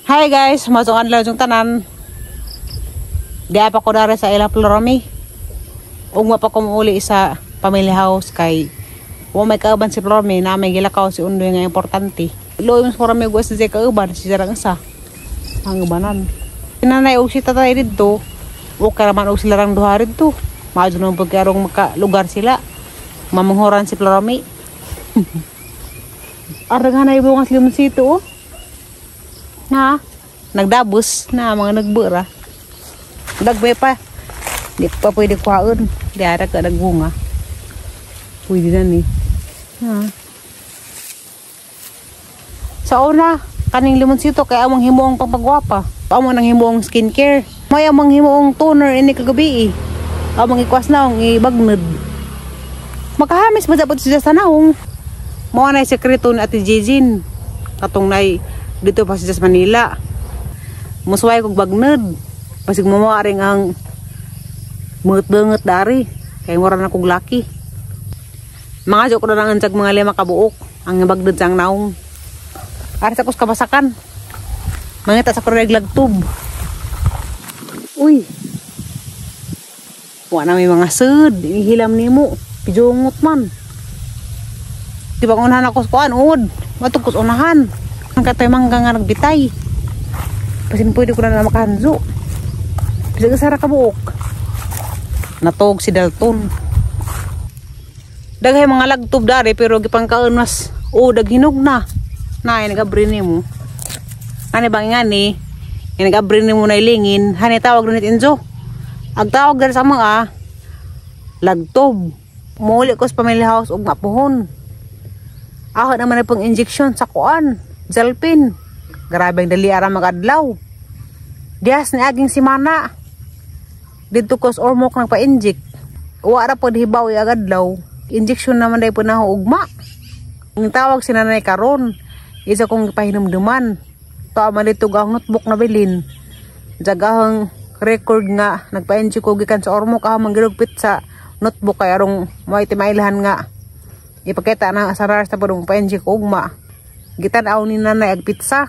Hi guys, masuk adlaw jung tanan. Di pa ko dara sa ila Floromi. Ugma pa ko muuli sa family house kay wa may kauban si Floromi na may gilakaw si Undoy nga importante. Luoy mas Floromi ug sa kauban si jarang isa. Ang ubanan. Nanay og si tatay didto. Okay raman og sila rang duha didto. Maadyo nang pagkarong maka lugar sila. Mamanghuran si Floromi. Arang hanay bungas limonsito oh. Na nagdabos na mga nagbura. Dagbe pa. Di pa pwede kuhaon. Di ara ka nagbunga. Pwede na ni. Ha. Sa una, kaning limonsito kay among himuong pagpagwapa. Amo nang himuong skincare. May among himuong toner ini kagabi eh. Among ikwas na ang ibagnod. Makahamis ba dapat siya sa naong? Mao na sekreto ni Ate Jejin. Katong nay dito pa siya sa Manila. Musuway kog bagnod. Basig mamaring ang banget-banget dari. Kay mura na kog laki. Mga jok na lang mga 5 kabuok ang bagnod sang naong. Ari sa kus kabasakan. Mangita sa kureg lagtub. Uy. Wa na may mga sud, hilam nimo. Pijungot man. Di ba unahan ako sa kuan, uod. Matug kus unahan. Ang katoy mangga nga nagbitay. Pasin pwede ko na makahanzo. Bisag isa ra ka buok. Natog si Dalton. Daghay mga lagtub dari pero gipangkaon mas uod ag hinog na. Nay nagabri nimo. Ani bang ngani? Nagabri nimo na ilingin. Hani tawag rin Enzo. Ag tawag dari sa mga lagtob. Muuli ko sa family house og mapuhon. Ako naman na pong injection sa kuan. Jalpin. Grabe ang dali ara magadlaw. Dias ni aging simana. Dito ko sa Ormoc nang pa-inject. Wa ra pod hibaw agadlaw. Injection naman day po na ugma. Ang tawag si nanay karon. Isa kong pahinumduman. To man dito ang notebook na bilin. Jagahang record nga nagpa-inject ko gikan sa Ormoc ahang manggilugpit sa notebook kay arong may timailahan nga ipakita na sa nurse na po pa-inject ugma. Gitan-aw ni nanay ag pizza.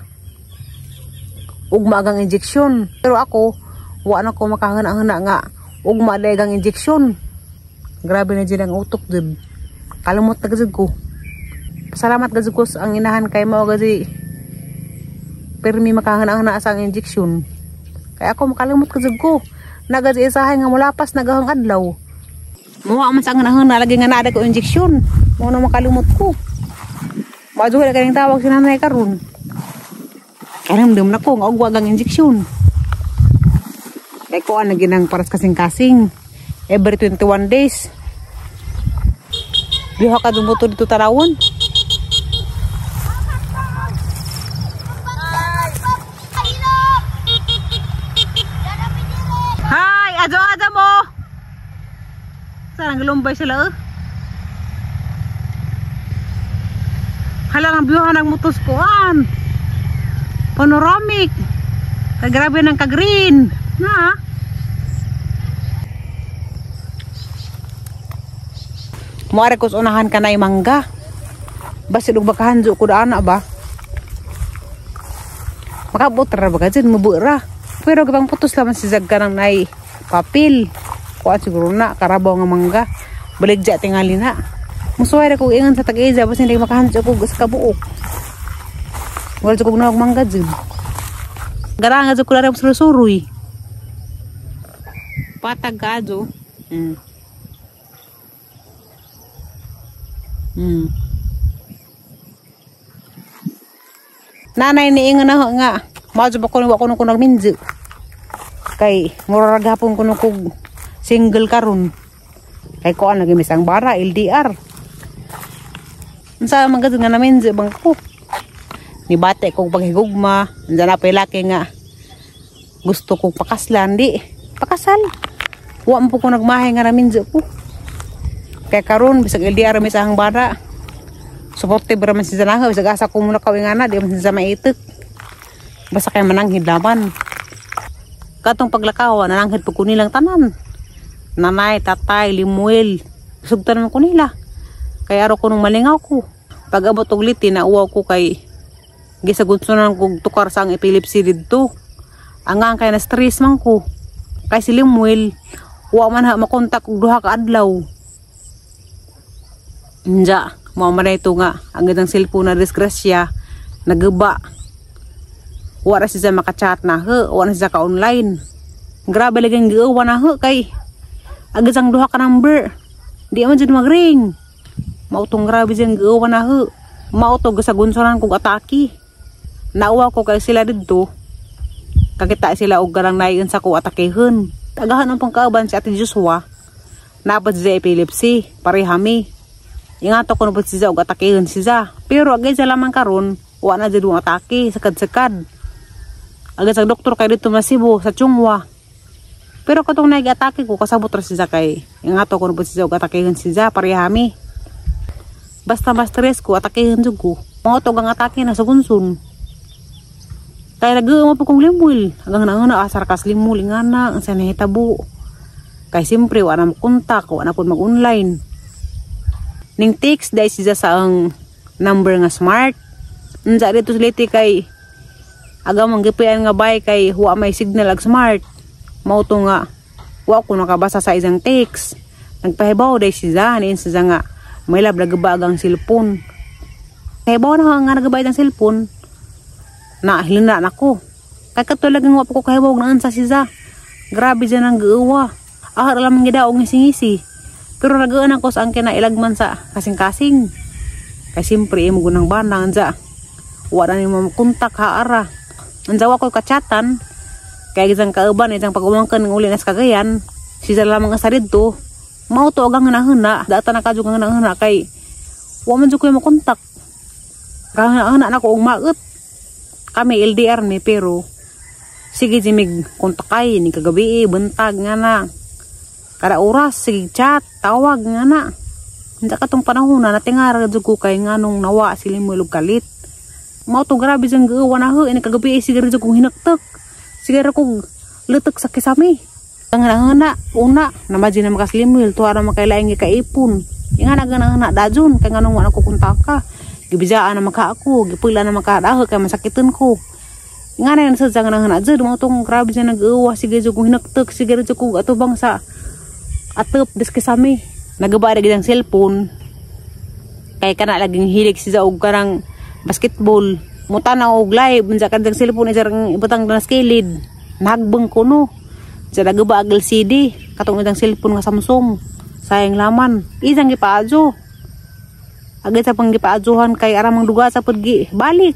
Ugma ang injection. Pero ako, wa na ko makahana-hana nga ugma day ang injection. Grabe na dyan ang utok dyan. Kalimot na gazud ko. Salamat gazud ko sa ang inahan kay mao gazi permi makahana-hana sa ang injection. Kaya ako makalimot gazud ko. Nagazi isahay nga mulapas nagahang adlaw. Mawa man sa ang hana lagi nga naada ko injection. Mao na makalimot ko. Maadyo na kaning tawag si nanay karon. Karamdam na ko nga og wag ang injection. Kay kuan na ginang paras kasing-kasing. Every 21 days. Duha ka dumuto dito tarawon. Hi, ajo-ajo mo. Saan ang lumbay sila eh? Hala ang biyuhan ng mutos kuan. Panoramic. Kagrabe ng ka-green. Na. Muare ko unahan ka na mangga. Basid og bakahanjo ko daan ba? Makabot ra ba ka dyan, mabura. Pero gibang putos laman si Zag ka ng nay papel. Kuan siguro na karabaw nga mangga. Baligja tingali na. Musuway ra kog ingon sa tag-iza basta hindi makahanjo ko sa kabuok. Wala jud kog nawag mangga jud. Garanga jud ko dara suruy. Patag ka jo. Nanay ni ingon na nga. Maadyo ba kuno wa kuno ko nagminjo. Kay mura ra gapon kuno kog single karon. Kay kuan lagi misang bara LDR. Unsa man gud nga naminjo bang ko. Ni bate kog paghigugma, andiyan na pay laki nga gusto kog pakaslan di pakasal. Wa man po ko nagmahay nga naminjo ko. Kay karon bisag LDR mi sa ang bara. Supportive ra man si Zanaha bisag asa ko muna kawingana di man siya maitik. Basta kay mananghid laban. Katong paglakaw nananghid pud ko nilang tanan. Nanay, tatay, Limuel, sugtan man ko nila. Kay araw ko nung malingaw ko. Pag abot og liti na uwaw ko kay Gisagunsunan kog tukar sa ang epilepsy didto. Ang kay na stress man ko. Kay si Limuel, wa man ha makontak og duha ka adlaw. Nja, mao man ito nga ang gidang cellphone na disgrasya nagaba. Wa ra siya makachat na he, wa na siya ka online. Grabe lagi ang giuwa na he kay agisang duha ka number. Di man jud magring. Mao tong grabe siyang giuwa na he. Mao to gisagunsunan kog atake. Nauwa ko kay sila didto. Kakita sila og garang nayon sa ko atakehon. Tagahan ang pangkauban si Ate Joshua. Napad siya epilepsy, parehami. Ingato ko na siya og atakehon siya. Pero agay siya lamang karon, wa na jud atake, sakad-sakad. Agay sa doktor kay dito masibo sa Chungwa. Pero katong naig-atake ko kasabot ra siya kay ingato ko na siya og atakehon siya, parehami. Basta ma-stress ko atakehon jud ko. Mao to ang atake na sa gunsun. Kaya nag-uuma po kong limul. Hanggang na asar kas limul. Nga na, ang sanahitabo. Kaya siyempre, wala na makontak, wala na po mag-online. Ning text, dahil siya sa ang number nga smart. Nsa dito siliti kay, aga manggipian nga bay kay huwa may signal ag smart. Mauto nga, wa ko nakabasa sa isang text. Nagpahibaw dahil siya, niin siya nga, may lab nagabag ang cellphone. Kahibaw na nga nagabay ang cellphone. Na hilina nako. Kay katulad nga wa pa ko kahibaw naan sa siya. Grabe dyan ang giuwa. Ahar lamang gidaog ngisingisi. Pero nagaan ako sa ang kinailagman sa kasing-kasing. Kay siyempre imo gunang banang anza. Wa na nimo makontak ha ara. Anza wa ko kachatan. Kay isang kauban isang pag-umangkan ng uli nas Cagayan. Siya lamang sa didto. Mao to agang nahuna. Data na kadyo ang nahuna kay wa man jud ko makontak. Kahana na ko og maot. Kami LDR ni pero sige jimig kontakay ni kagabi buntag nga na kada oras sige chat tawag nga na. Unsa katong panahon na natingara jud ko kay nganong nawa sila mulog kalit. Mao to grabe jang giuwa na ho ini kagabi sige jud kong hinaktak. Sige ra kog lutok sa kisami. Ang na una namadji na makaslimil tuwa ra makailaing gikaipon. Inga na na dajon kay nganong wa na ko kontaka. Gibijaan na maka ako, gipula na makadaho kay masakiton ko. Nga na yan sa dyan na dyan, mga tong grabe dyan nag-uwa, sige dyan kong hinaktak, sige dyan kong atubang sa atop, diskisami. Nagaba na ganyang cellphone, kay ka na laging hilig siya og karang basketball. Muta na og live, minsan ka dyan cellphone, isang ibutang na skilid. Nagbang ko no. Diyan nagaba ag LCD, katong itang cellphone nga Samsung. Sayang laman, isang gipaadyo. Agad sa panggipaadyohan kay aramang duga sa paggi balik.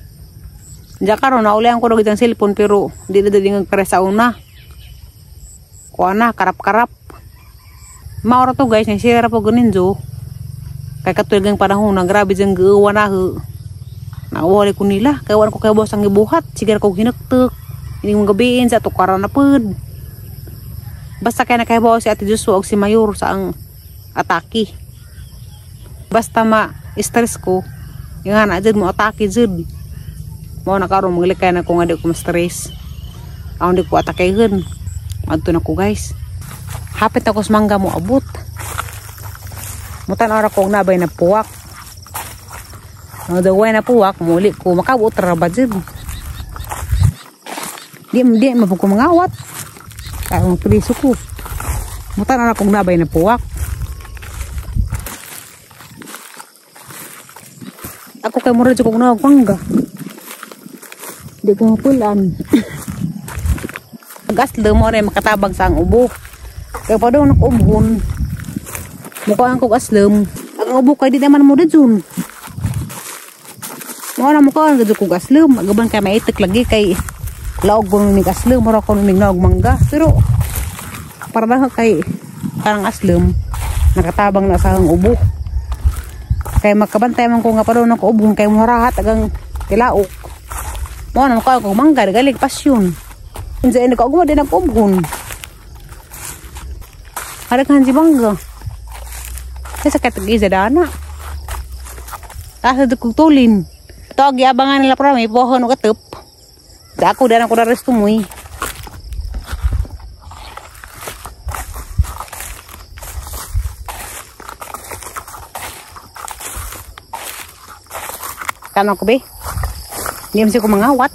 Diya karon naulian ko na ang cellphone pero di na din pare sa una. Kuha na karap-karap. Maura to guys, ni share po ganinjo. Kay katuig ang panahon na grabe jang giuwa na ho. Nauwali ko nila kay wala ko kay boss ang gibuhat, sige ko hinaktek. Ini mong gabiin sa tukaran na pud. Basta kay nakahibaw si Ate Joshua og si Mayor sa ang atake. Basta ma stress ko, yung nga na dyan mo atake dyan. Mo na karon maglikay na ko nga di ko ma-stress. Ako di ko atakehon. Adto na ko guys. Hapit ako sa mangga mo abot. Mutan ara ko nabay na puwak. Ang daway na puwak muli ko makabot ra ba dyan. Di di mapug ko mangawat. Kay ang priso ko. Mutan ara ko nabay na puwak. Ako kay mura jud kog nawag mangga. Di ko mapulan. Gas mo rin makatabang sa ang ubo. Kaya pa daw nakubon. Mukha ang kog aslom. Ang ubo kay di naman mo didun. Mao na mukha ang jud kog aslom. Agaban kay maitik lagi kay laog ko ning aslom, mura ko ning naog mangga. Pero para na kay karang aslom nakatabang na sa ang ubo. Kay makabantay man ko nga pa daw nakubon kay murahat agang tilaok. Mao na mukha kog mangga galing pasyon. Unsa ini ko mo din ang kubon. Haraghan si mangga. Sa sakit giza dana. Asa kog tulin. To giabangan nila pra may pohon og atop. Sa ako dana ko resto moy. Kano ko be? Hindi mo siya kumangawat.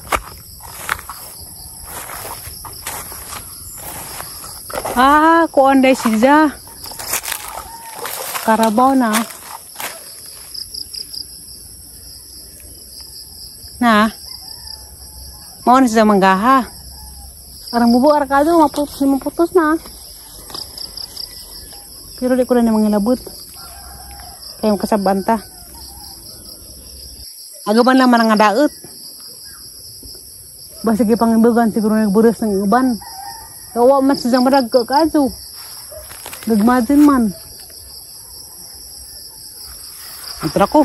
Ah, kuan day siya. Karabaw na. Na. Mao na siya manggaha. Arang bubo ara kado maputos, maputos na. Pero di ko na mangilabot. Kaya makasabanta. Agaban lang man ang daot. Basig pangibugan siguro nagburas ng uban. Kawa man siya marag kaadto. Gagmadin man. Antra ko.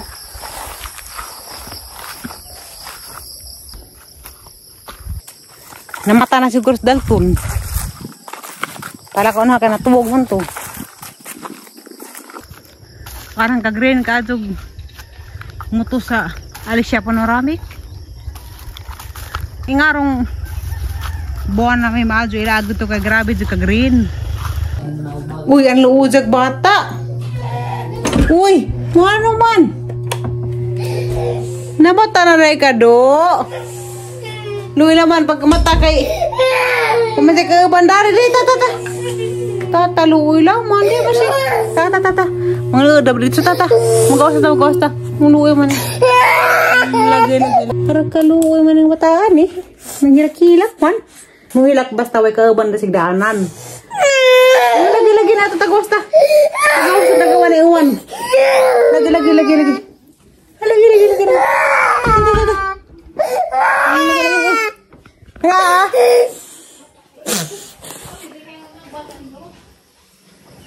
Namata na siguro sa Dalton. Para ko na ka natuwog man to. Parang ka-green kaadto. Muto sa Alicia Panoramic. Ingarong buwan na may maadyo ilago to kay grabe ka green. Uy, ang luujag bata. Uy, ano man? Namata na rin ka do. Luwi naman pag mata kay kumante ka bandari di tata tata. Tata luwi lang man di ba siya? Tata tata. Mga luwi dito tata. Magawas ta magawas ta. Luwi man. Lagi lagi. Para kaluwi man ang bataan eh. Nanghilak-hilak man. Muhilak basta way kauban na sigdaanan. Lagi lagi na ito tagwas ta. Tagawas ta tagawa na iwan. Lagi lagi lagi lagi. Lagi lagi lagi.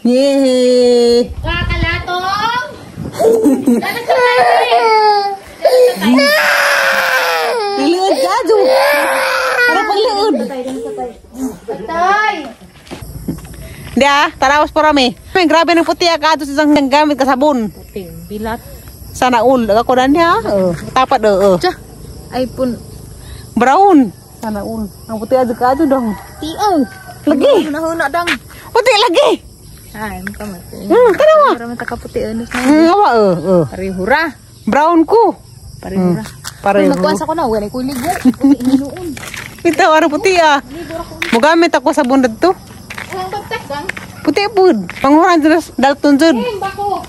Yeay. Kakalatong. Liud ka, Ju. Para pagliud. Patay. Hindi ah, tarawas po rami. May grabe ng puti ah, kato sa isang gamit ka sabon. Puti, bilat. Sana all. Ako na niya. Tapat iPhone. Brown. Sana all. Ang puti adto ka adto dong. Tiaw. Lagi. Nahuna dang. Puti lagi. Ay, kamate. Kanawa. Para man takaputi anos na. Awa Parehura. Brown ko. Parehura. Pareho. Magkuan sa ko na, wala ko ligo. Hinuon. Ito ara puti ah. Mogamit ako sabon dadto. Ang pagtak bang? Puti pud. Panghuran jud Dalton jud. Bako.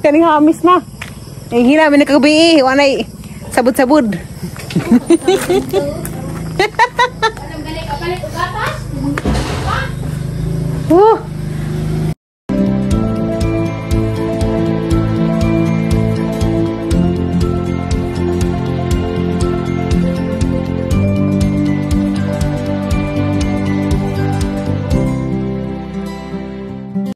Kaning hamis na. Eh hina mi nagkagabi eh. Wanay sabod-sabod. Oh.